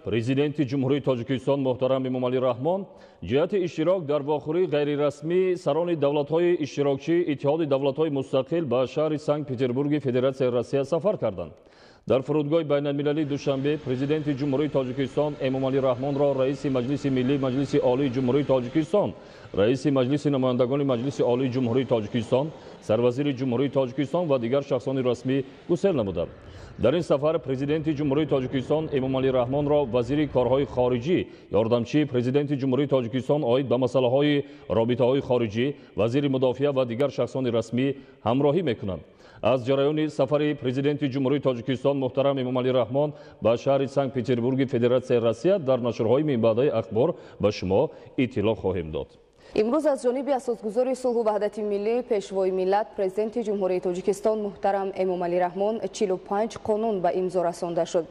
Президенти Ҷумҳурии Тоҷикистон муҳтарам Эмомалӣ Раҳмон ҷиҳати иштирок дар вохӯрии ғайрирасмии сарони давлатҳои иштирокчии Иттиҳоди давлатҳои мустақил ба шаҳри Санкт-Петербурги Федератсияи Россия сафар карданд. Дар фурудгоҳи байналмилалии Душанбе Президенти Ҷумҳурии Тоҷикистон Эмомалӣ Раҳмонро Раиси Маҷлиси Миллии Маҷлиси Олии Ҷумҳурии Тоҷикистон, Раиси Маҷлиси намояндагони Маҷлиси Олии Ҷумҳурии Тоҷикистон, Сарвазири Ҷумҳурии Тоҷикистон ва дигар шахсони расмӣ гусел намуданд. Дар ин сафар Президенти Ҷумҳурии Тоҷикистон Эмомалӣ Раҳмонро вазири корҳои хориҷӣ, ёрдамчии Президенти Ҷумҳурии Тоҷикистон оид ба масъалаҳои робитаҳои хориҷӣ, вазири мудофиа ва дигар шахсони расмӣ ҳамроҳӣ мекунанд. Аз ҷараёни сафари Президенти Ҷумҳурии Тоҷикистон муҳтарам Эмомалӣ Раҳмон ба шаҳри Санкт-Петербурги Федератсияи Россия дар нашрҳои минбаъдаи ахбор ба шумо иттилоъ хоҳем дод. Имрӯз аз ҷониби асосгузори сулҳу ваҳдати миллӣ, Пешвои миллат, Президенти Ҷумҳурии Тоҷикистон муҳтарам Эмомалӣ Раҳмон 45 қонун ба имзо расонда шуд.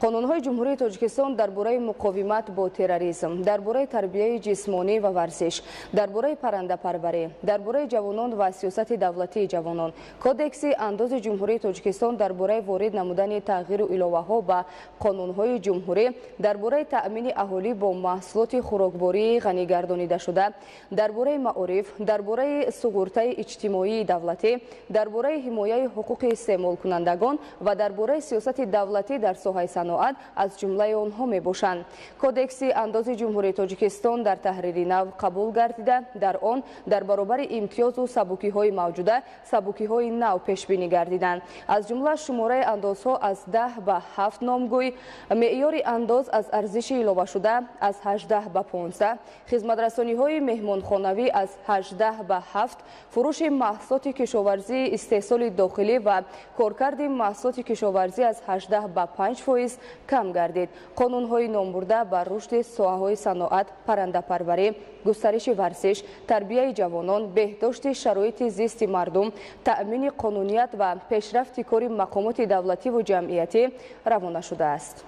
Қонунҳои Ҷумҳурии Тоҷикистон дар бораи муқовимат бо терроризм, дар бораи тарбияи ҷисмонӣ ва варзиш, дар бораи паррандапарварӣ, дар бораи ҷавонон ва сиёсати давлатии ҷавонон, Кодекси андози Ҷумҳурии Тоҷикистон дар бораи ворид намудани тағйиру иловаҳо ба қонунҳои ҷумҳурӣ, дар бораи таъмини аҳолӣ бо маҳсулоти хӯроквории ғанигардонидашуда, дар бораи маориф, дар бораи суғуртаи иҷтимоии давлатӣ, дар бораи ҳимояи ҳуқуқи истеъмолкунандагон ва дар бораи сиёсати давлатӣ дар соҳаи саноат аз ҷумлаи онҳо мебошанд. Кодекси андози Ҷумҳурии Тоҷикистон дар таҳрири нав қабул гардида, дар он дар баробари имтиёзу сабукиҳои мавҷуда сабукиҳои нав пешбинӣ гардиданд. Аз ҷумла шумораи андозҳо аз 10 ба 7 номгӯй, меъёри андоз аз арзиши иловашуда аз 18 ба 15, хизматрасониҳои меҳмонхонавӣ аз 18 ба 7, фурӯши маҳсулоти кишоварзии истеҳсоли дохилӣ ва коркарди маҳсулоти кишоварзӣ аз 18 ба 5% кам гардид. Қонунҳои номбурда ба рушди соҳаҳои саноат, паррандапарварӣ, густариши варзиш, тарбияи ҷавонон, беҳдошти шароити зисти мардум, таъмини қонуният ва пешрафти кори мақомоти давлативу ҷамъиятӣ равона шудааст.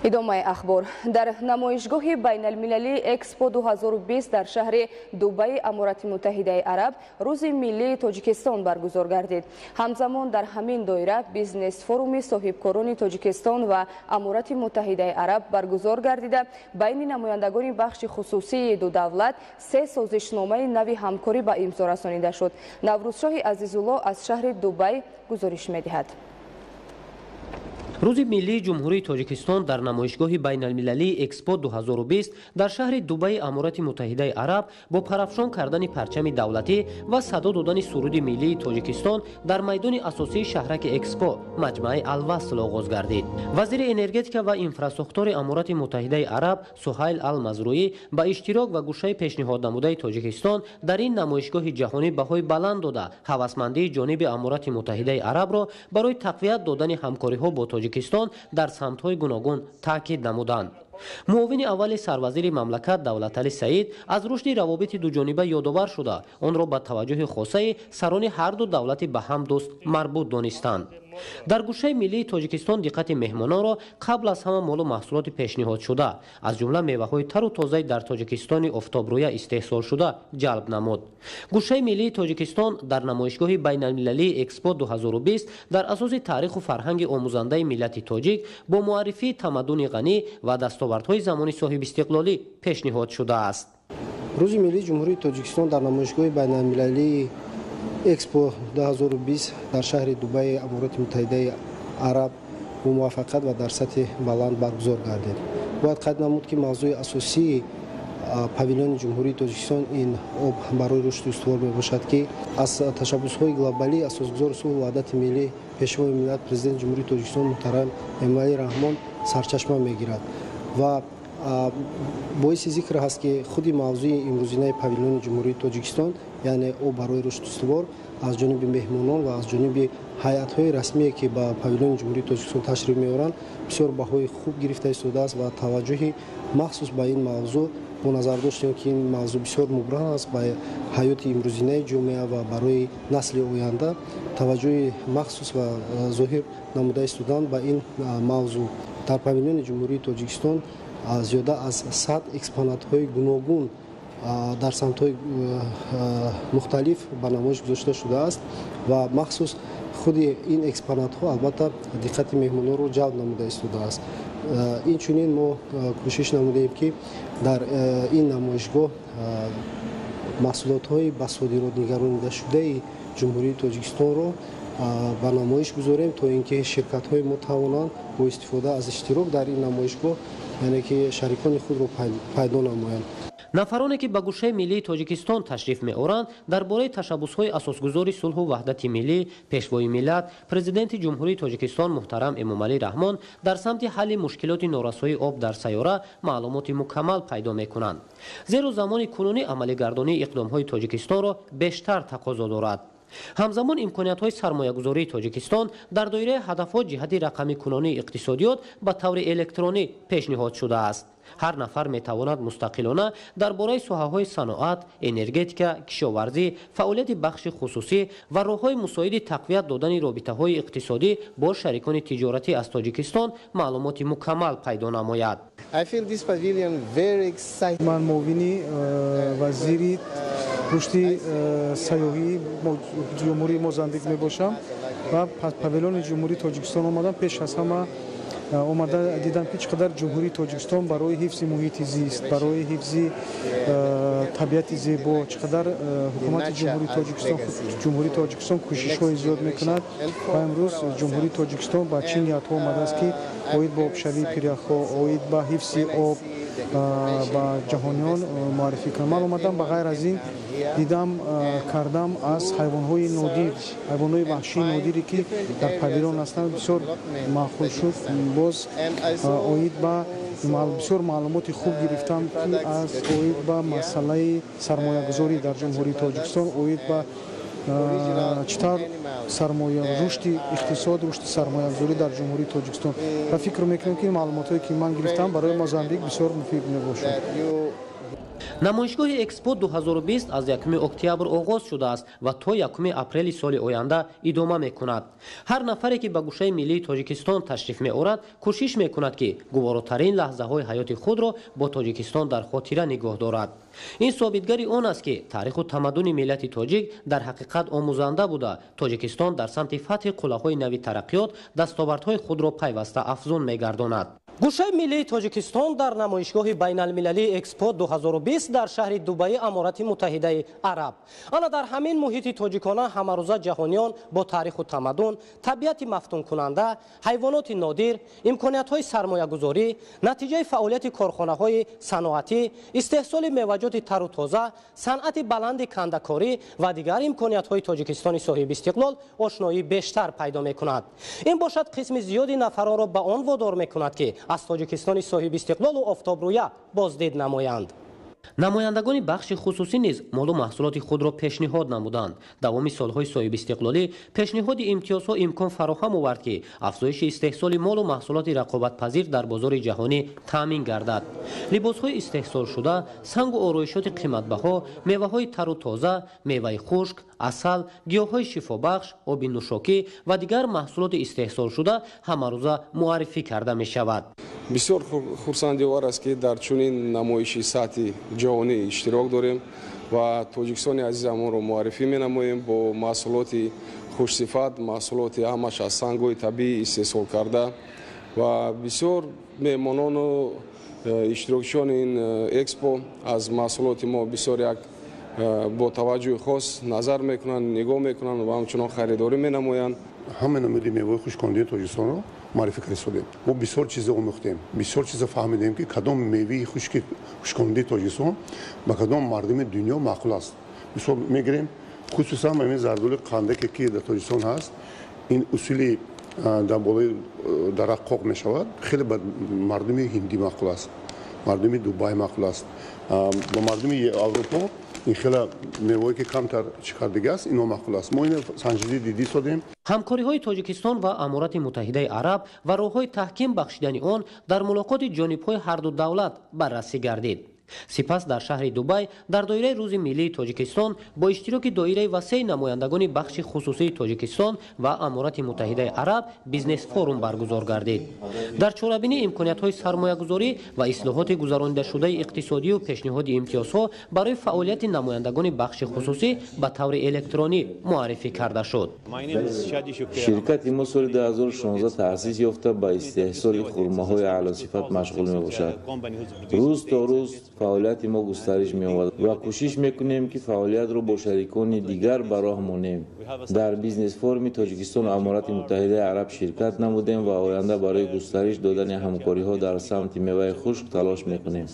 Идомаи ахбор. Дар намоишгоҳи байналмилалии Экспо 2020 дар шаҳри Дубаи Аморати Муттаҳидаи Араб Рӯзи миллии Тоҷикистон баргузор гардид. Ҳамзамон дар ҳамин доира бизнес-форуми соҳибкорони Тоҷикистон ва Аморати Муттаҳидаи Араб баргузор гардида, байни намояндагони бахши хусусии ду давлат се созишномаи нави ҳамкорӣ ба имзо расонида шуд. Наврӯзшоҳи Азизулло аз шаҳри Дубай гузориш медиҳад. Рӯзи миллии Ҷумҳурии Тоҷикистон дар намоишгоҳи байналмилалии Экспо 2020 дар шаҳри Дубаи Аморати Муттаҳидаи Араб бо парафшон кардани парчами давлатӣ ва садо додани суруди миллии Тоҷикистон дар майдони асосии шаҳраки Экспо, маҷмааи Алвасл, оғоз гардид. Вазири энергетика ва инфрасохтори Аморати Муттаҳидаи Араб Суҳайл Алмазруӣ ба иштирок ва гӯшаи пешниҳоднамудаи Тоҷикистон дар ин намоишгоҳи ҷаҳонӣ баҳои баланд дода, ҳавасмандии ҷониби Аморати Муттаҳидаи Арабро барои тақвият додани ҳамкориҳо бо Тоҷикистон дар самтҳои гуногун таъкид намуданд. Муовини аввали сарвазири мамлакат Давлаталӣ Саид аз рушди равобити дуҷониба ёдовар шуда, онро ба таваҷҷӯҳи хосаи сарони ҳарду давлати ба ҳам дӯст марбут донистанд. Дар гӯшаи миллии Тоҷикистон диққати меҳмононро қабл аз ҳама молу маҳсулоти пешниҳодшуда, аз ҷумла меваҳои тару тозаи дар Тоҷикистони офтобрӯя истеҳсолшуда, ҷалб намуд. Гӯшаи миллии Тоҷикистон дар намоишгоҳи байналмилалии Экспо 2020 дар асоси таъриху фарҳанги омӯзандаи миллати тоҷик бо муаррифии тамаддуни ғанӣ ва дастовардҳои замони соҳибистиқлолӣ пешниҳод шудааст. Рӯзи миллии Ҷумҳурии Тоҷикистон дар намоишгоҳи байналмилалии Экспо 2020 дар шаҳри Дубаи Аморати Муттаҳидаи Араб бо муваффақият ва дар сатҳи баланд баргузор гардид. Бояд қайд намуд, ки мавзӯи асосии павилиони Ҷумҳурии Тоҷикистон ин об барои рушди устувор мебошад, ки аз ташаббусҳои глобалии асосгузори сулҳу ваҳдати миллӣ, Пешвои миллат, Президенти Ҷумҳурии Тоҷикистон муҳтарам Эмомалӣ Раҳмон сарчашма мегирад. Ва боиси зикр ҳаст, ки худи мавзӯи имрӯзинаи павилиони Ҷумҳурии Тоҷикистон, яъне об барои рушди устувор, аз ҷониби меҳмонон ва аз ҷониби ҳайатҳои расмие, ки ба павилиони Ҷумҳурии Тоҷикистон ташриф меоранд, бисёр баҳои хуб гирифта истодааст ва таваҷҷӯҳи махсус ба ин мавзӯъ бо назардошти он ки ин мавзӯъ бисёр мубрам аст ба ҳаёти имрӯзинаи ҷомеа ва барои насли оянда, таваҷҷӯҳи махсус ва зоҳир намуда истоданд ба ин мавзӯъ. Дар павилиони Ҷумҳурии Тоҷикистон зиёда аз 100 экспонатҳои гуногун дар самтҳои мухталиф ба намоиш гузошта шудааст ва махсус Худи ин экспонатҳо албатта диққати меҳмононро ҷалб намуда истодааст. Инчунин мо кӯшиш намудаем, ки дар ин намоишгоҳ маҳсулотҳои ба содирот нигаронидашудаи Ҷумҳурии Тоҷикистонро ба намоиш гузорем, то ин ки ширкатҳои мо тавонанд бо истифода аз иштирок дар ин намоишгоҳ, яъне ки шарикони худро пайдо намоянд. Нафароне, ки ба гӯшаи миллии Тоҷикистон ташриф меоранд, дар бораи ташаббусҳои асосгузори сулҳу ваҳдати миллӣ, Пешвои миллат, Президенти Ҷумҳурии Тоҷикистон муҳтарам Эмомалӣ Раҳмон дар самти ҳалли мушкилоти норасоии об дар сайёра маълумоти мукаммал пайдо мекунанд, зеро замони кунунӣ амалигардонии иқдомҳои Тоҷикистонро бештар тақозо дорад. Ҳамзамон имкониятҳои сармоягузории Тоҷикистон дар доираи ҳадафҳо ҷиҳати рақамикунонии иқтисодиёт ба таври электронӣ пешниҳод шудааст. Ҳар нафар метавонад мустақилона дар бораи соҳаҳои саноат, энергетика, кишоварзӣ, фаъолияти бахши хусусӣ ва роҳҳои мусоиди тақвият додани робитаҳои иқтисодӣ бо шарикони тиҷоратӣ аз Тоҷикистон маълумоти мукаммал пайдо намояд. Ман муовини вазири рушди сайёҳии Ҷумҳурии Мозамбик мебошам ва павилони Ҷумҳурии Тоҷикистон омадам. Пеш аз ҳама омада дидам, ки чӣ қадар Ҷумҳурии Тоҷикистон барои ҳифзи муҳити зист, барои ҳифзи табиати зебо, чӣ қадар ҳукумати Ҷумҳурии Тоҷикистон кӯшишҳои зиёд мекунад. Ва имрӯз Ҷумҳурии Тоҷикистон ба чӣ ниятҳо омадааст, ки оид ба обшавии пиряхҳо, оид ба ҳифзи об ба ҷаҳониён муаррифӣ кунад. Ман омадам, ба ғайр аз ин дидам кардам аз ҳайвонҳои нодир, ҳайвонҳои ваҳшии нодире, ки дар павилон ҳастанд, бисёр маъқул шуд. Боз оид ба бисёр маълумоти хуб гирифтам, ки аз оид ба масъалаи сармоягузорӣ дар Ҷумҳурии Тоҷикистон, оид ба чӣ тавр сармоя, рушди иқтисод, рушди сармоягузорӣ дар Ҷумҳурии Тоҷикистон. Ва фикр мекунам, ки маълумотҳое, ки ман гирифтам, барои Мозамбик бисёр муфид мебошад. Намоишгоҳи Экспо 2020 аз 1 октябр оғоз шудааст ва то 1 апрели соли оянда идома мекунад. Ҳар нафаре, ки ба гӯшаи миллии Тоҷикистон ташриф меорад, кӯшиш мекунад, ки гуворотарин лаҳзаҳои ҳаёти худро бо Тоҷикистон дар хотира нигоҳ дорад. Ин собитгари он аст, ки таъриху тамаддуни миллати тоҷик дар ҳақиқат омӯзанда буда, Тоҷикистон дар самти фатҳи қуллаҳои нави тараққиёт дастовардҳои худро пайваста афзун мегардонад. Гӯшаи миллии Тоҷикистон дар намоишгоҳи байналмилалии Экспо 2020 дар шаҳри Дубаи Аморати Муттаҳидаи Араб. Ана дар ҳамин муҳити тоҷикона ҳамарӯза ҷаҳониён бо таъриху тамаддун, табиати мафтункунанда, ҳайвоноти нодир, имкониятҳои сармоягузорӣ, натиҷаи фаъолияти корхонаҳои саноатӣ, истеҳсоли меваҷоти тару тоза, санъати баланди кандакорӣ ва дигар имкониятҳои Тоҷикистони соҳибистиқлол ошноӣ бештар пайдо мекунад. Ин бошад, қисми зиёди нафаронро ба он водор мекунад, ки аз Тоҷикистони соҳибистиқлолу офтобрӯя боздид намоянд. Намояндагони бахши хусусӣ низ молу маҳсулоти худро пешниҳод намуданд. Давоми солҳои соҳибистиқлолӣ пешниҳоди имтиёзҳо имкон фароҳам овард, ки афзоиши истеҳсоли молу маҳсулоти рақобатпазир дар бозори ҷаҳонӣ таъмин гардад. Либосҳои истеҳсолшуда, сангу ороишоти қиматбаҳо, меваҳои тару тоза, меваи хушк, асал, гиёҳҳои шифобахш, оби нӯшокӣ ва дигар маҳсулоти истеҳсолшуда ҳамарӯза муаррифӣ карда мешавад. Бисёр хурсандиовар аст, ки дар чунин намоиши сатҳи ҷаҳонӣ иштирок дорем ва Тоҷикистони азизамонро муаррифӣ менамоем бо маҳсулоти хушсифат, маҳсулоти ҳамаш аз сангҳои табиӣ истеҳсол карда. Ва бисёр меҳмонону иштирокчиёни ин экспо аз маҳсулоти мо бисёр як бо таваҷҷӯҳи хос назар мекунанд, нигоҳ мекунанд ва ҳамчунон харидорӣ менамоянд. Ҳама намуди меваи хушкондии Тоҷикистонро муаррифӣ карда истодем. Мо бисёр чиза омӯхтем, бисёр чиза фаҳмидем, ки кадом меваи хушкондии Тоҷикистон ба кадом мардуми дунё маъқул аст. Мисол мегирем, хусусан ҳамин зардоли қандаке, ки дар Тоҷикистон ҳаст, ин усули дар болои дарахт қоқ мешавад, хеле ба мардуми ҳиндӣ маъқул аст, мардуми Дубай маъқул аст, ба мардуми Аврупо ин хела мевое, ки камтар чӣ кардагӣ аст, ино маъқул аст. Мо ина санҷидӣ дидӣ содем. Ҳамкориҳои Тоҷикистон ва Аморати Муттаҳидаи Араб ва роҳҳои таҳким бахшидани он дар мулоқоти ҷонибҳои ҳарду давлат баррасӣ гардид. Сипас дар шаҳри Дубай дар доираи Рӯзи миллии Тоҷикистон бо иштироки доираи васеи намояндагони бахши хусусии Тоҷикистон ва Аморати Муттаҳидаи Араб бизнес-форум баргузор гардид. Дар чорабинӣ имкониятҳои сармоягузорӣ ва ислоҳоти гузаронидашудаи иқтисодию пешниҳоди имтиёзҳо барои фаъолияти намояндагони бахши хусусӣ ба таври электронӣ муаррифӣ карда шуд. Ширкати мо соли 2016 таъсис ёфта, ба истеҳсоли хурмаҳои аълосифат машғул мебошад. Рӯз то рӯз фаъолияти мо густариш меёбад ва кӯшиш мекунем, ки фаъолиятро бо шарикони дигар ба роҳ монем. Дар бизнес-форуми Тоҷикистону Аморати Муттаҳидаи Араб ширкат намудем ва оянда барои густариш додани ҳамкориҳо дар самти меваи хушк талош мекунем.